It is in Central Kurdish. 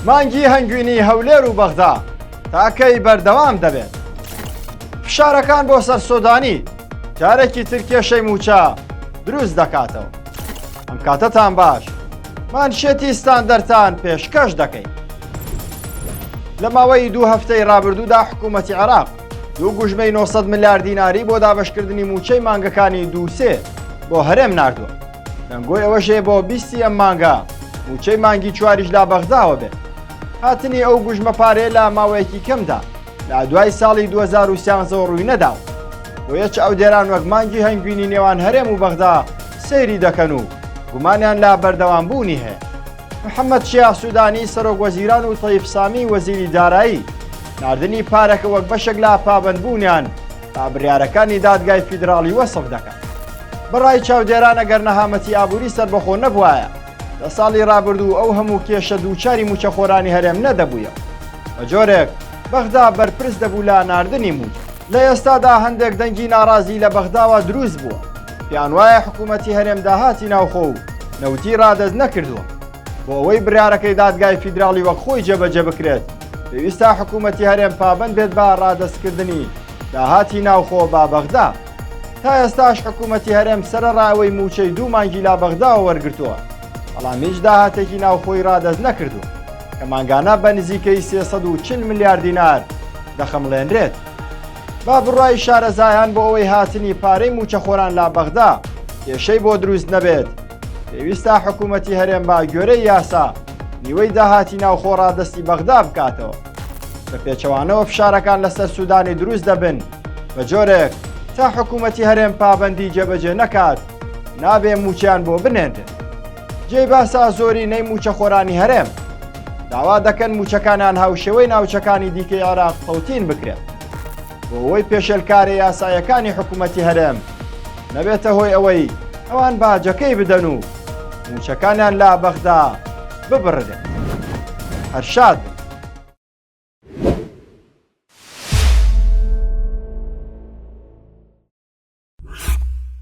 مانگی هەنگوینی هەولێر و بەغدا تا کەی بەردەوام دەبێت؟ فشارەکان بۆ سەر سۆدانی جارێکی تر کێشەی مووچە دروست دەکاتەوە. ئەم کاتەتان باش مانشێتی ستاندەرتان پێشکەش دەکەین. لە ماوەی دوو هەفتەی ڕابردوودا حکوومەتی عێراق دوو گوژمەی 900 ملیار دیناری بۆ دابەشکردنی مووچەی مانگەکانی دووسێ بۆ هەرێم ناردووە. دەنگۆی ئەوەش هەیە بۆ بیستی ئەم مانگە مووچەی مانگی چواریش لە بەغداوە بێت. هاتنی ئەو گوژمە پارەیە لە ماوەیەکی کەمدا لە دوای ساڵی 2013 ڕووی نەداوە. بۆیە چاودێران وەک مانگی هەنگوینی نێوان هەرێم و بەغدا سەیری دەکەن و گومانیان لە بەردەوامبوونی هەیە. محەممەد شیاع سوودانی سەرۆک وەزیران و تەیف سامی وەزیری دارایی ناردنی پارەکە وەک بەشێک لە پابەندبوونیان بە بڕیارەکانی دادگای فیدراڵی وەسف دەکات. بەڕای چاودێران ئەگەر نەهامەتی ئابووری سەربەخۆ نەبوایە لە ساڵی ڕابردوو ئەو هەموو کێشە دووچاری مووچەخۆرانی هەرێم نەدەبوویەوە. بە جۆرێک بەغدا بەرپرس دەبوو لە ناردنی مووچە. لە ئێستادا هەندێک دەنگی ناڕازی لە بەغداوە دروست بووە، پێیان وایە حکوومەتی هەرێم داهاتی ناوخۆ و نەوتی ڕادەست نەکردووە. بۆ ئەوەی بڕیارەکەی دادگای فیدراڵی وەک خۆی جێبەجێ بکرێت، پێویستە حکوومەتی هەرێم پابەند بێت بە ڕادەستکردنی داهاتی ناوخۆ بە بەغدا. تا ئێستاش حکوومەتی هەرێم سەرەڕای ئەوەی مووچەی دوو مانگی لە بەغداوە وەرگرتووە، بەڵام هیچ داهاتێکی ناوخۆی ڕادەست نەکردووە کە مانگانە بە نزیکەی 340 ملیار دینار دەخەمڵێنرێت. با بڕوای شارەزایان بۆ ئەوەی هاتنی پارەی مووچەخۆران لە بەغدا کێشەی بۆ دروست نەبێت، پێویستە حکوومەتی هەرێم بە گوێرەی یاسا نیوەی داهاتی ناوخۆ ڕادەستی بەغدا بکاتەوە. بە پێچەوانەوە فشارەکان لەسەر سوودانی دروست دەبن بە جۆرێک تا حکوومەتی هەرێم پابەندی جێبەجێ نەکات نابێ مووچەیان بۆ بنێنرێت. جێی باسە زۆرینەی مووچەخۆرانی هەرێم داوا دەکەن مووچەکانیان هاوشێوەی ناوچەکانی دیکەی عێراق تەوتین بکرێت بۆ ئەوەی پێشێلکارە یاسایەکانی حکوومەتی هەرێم نەبێتە هۆی ئەوەی ئەوان باجەکەی بدەن و مووچەکانیان لە بەغدا ببڕدرێت. هەر شاد بن.